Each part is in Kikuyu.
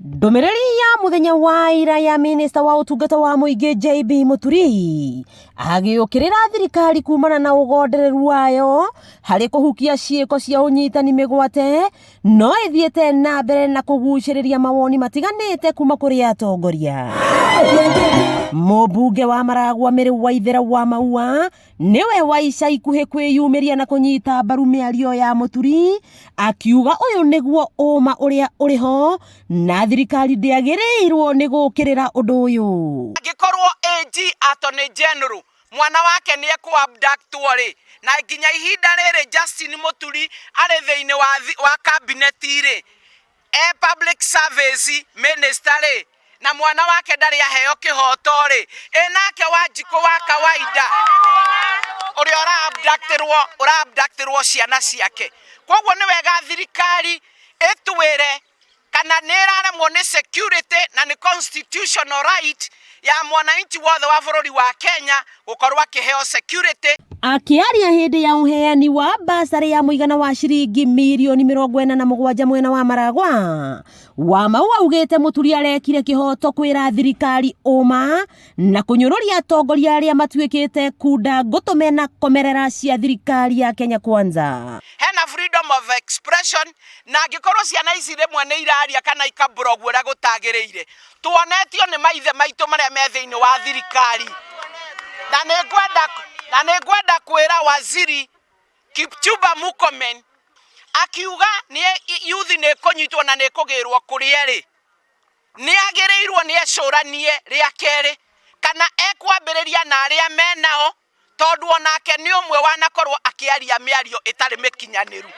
Ndũmĩrĩri ya mũthenya wa ira ya minista wa ũtungata wa mũingĩ JB Mũturi agĩũkĩrĩra thirikari kumana na ũgondereru wayo harĩ kũhukia ciĩko cia ũnyitani mĩgwate no ĩthiĩte na mbere na kũgucĩrĩria mawoni matiganĩte kuma kũrĩ atongoria. Mũmbunge wa Maragwa Mĩrĩ Waithera wa Maua nĩwe wa ica ikuhĩ kwĩyumĩria na kũnyita mbaru mĩario ya Mũturi akiuga ũyũ nĩguo ũma ũrĩa ũrĩ ho na thirikari ndĩagĩrĩirwo nĩ gũkĩrĩra ũndũ ũyũ. Angĩkorwo AG Attorney General mwana wake nĩ ekũ abductwo rĩ, na nginya ihinda rĩrĩ Justin Mũturi arĩ thĩinĩ wa, wa cabinet rĩ, e public service minister rĩ, na mwana wake ndarĩ aheo kĩhoto rĩ, ĩ nake Wanjikũ wa kawaida ũrĩa ũra abductĩrwo ũra abductĩrwo ciana ciake. Koguo nĩ wega thirikari ĩtwĩre kana nĩ ĩraremwo nĩ security na nĩ constitutional right ya mwananchi wothe wa bũrũri wa Kenya gũkorwo akĩheo security. Akĩaria hĩndĩ ya ũheani wa basarĩ ya mũigana wa ciringi mirioni 47 mwena wa Maragwa, Wamau augĩte Mũturi arekire kĩhoto kwĩra thirikari ũma na kũnyũrũria atongoria arĩa matuĩkĩte kunda ngũtũme na komerera cia thirikari ya Kenya Kwanza. Hena freedom of expression na angĩkorwo ciana ici rĩmwe nĩ iraria kana ikablog ũrĩa gũtagĩrĩire, tuonetio nĩ maithe maitũ marĩa me thĩinĩ wa thirikari. Na nĩ ngwenda na nĩ ngwenda kwĩra waziri Kipchumba Murkomen akiuga nĩ youth nĩ ĩkũnyitwo na nĩ ĩkũgĩrwo kũrĩa ĩrĩ, nĩ agĩrĩirwo nĩ ecũranie rĩa kerĩ kana ekwambĩrĩria na arĩa menao, tondũ onake nĩ ũmwe wanakorwo akĩaria mĩario ĩtarĩ mĩkinyanĩru.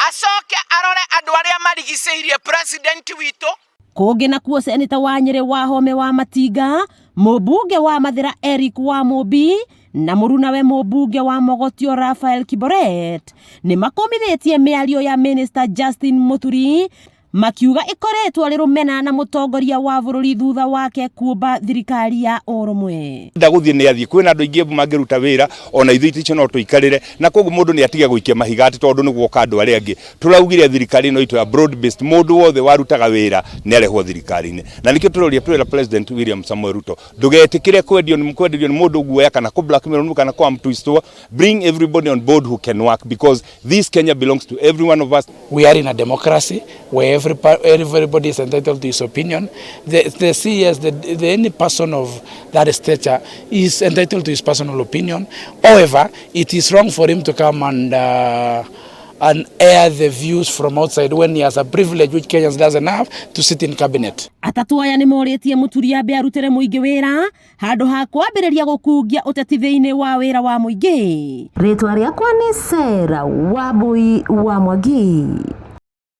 Acoke arore andũ arĩa marigicĩirie president witũ. Kũngĩ nakuo seneta wa Nyĩrĩ Wahome wa Matinga, mũmbunge wa Mathĩra Eric Wamũmbi na mũrunawe mũmbunge wa Mogotio Raphael Kiboret nĩ makũmithĩtie mĩario ya Minister Justin Mũturi makiuga ĩkoretwo arĩ rũmena na mũtongoria wa bũrũri thutha wake kuumba thirikari ya ũrũmwe. Nda gũthiĩ nĩ athiĩ, kwĩna andũ aingĩ mangĩruta wĩra ona ithuĩ itĩ icio no tũikarĩre, na koguo mũndũ nĩ atige gũikia mahiga atĩ tondũ nĩ guoka andũ arĩa angĩ. Tũraugire thirikari ĩno itũ ya broad based, mũndũ wothe warutaga wĩra nĩ arehwo thirikari-inĩ, na nĩkĩo tũroria twĩra President William Samoei Ruto, ndũgetĩkĩre kwendio nĩ kwenderio nĩ mũndũ guoya kana kũ blackmail kana kũ twistwo. Bring everybody on board who can work, because this Kenya belongs to every one of us. We are in a democracy where everybody is entitled to his opinion. The CS, any person of that stature is entitled to his personal opinion. However, it is wrong for him to come and air the views from outside when he has a privilege which Kenyans doesn't have to sit in cabinet. Atatu aya nĩ morĩtie Mũturi ambe arutĩre mũingĩ wĩra handũ ha kwambĩrĩria gũkungia ũteti thĩinĩ wa wĩra wa mũingĩ. Rĩtwa rĩakwa nĩ Sarah Wambui wa Mwangi.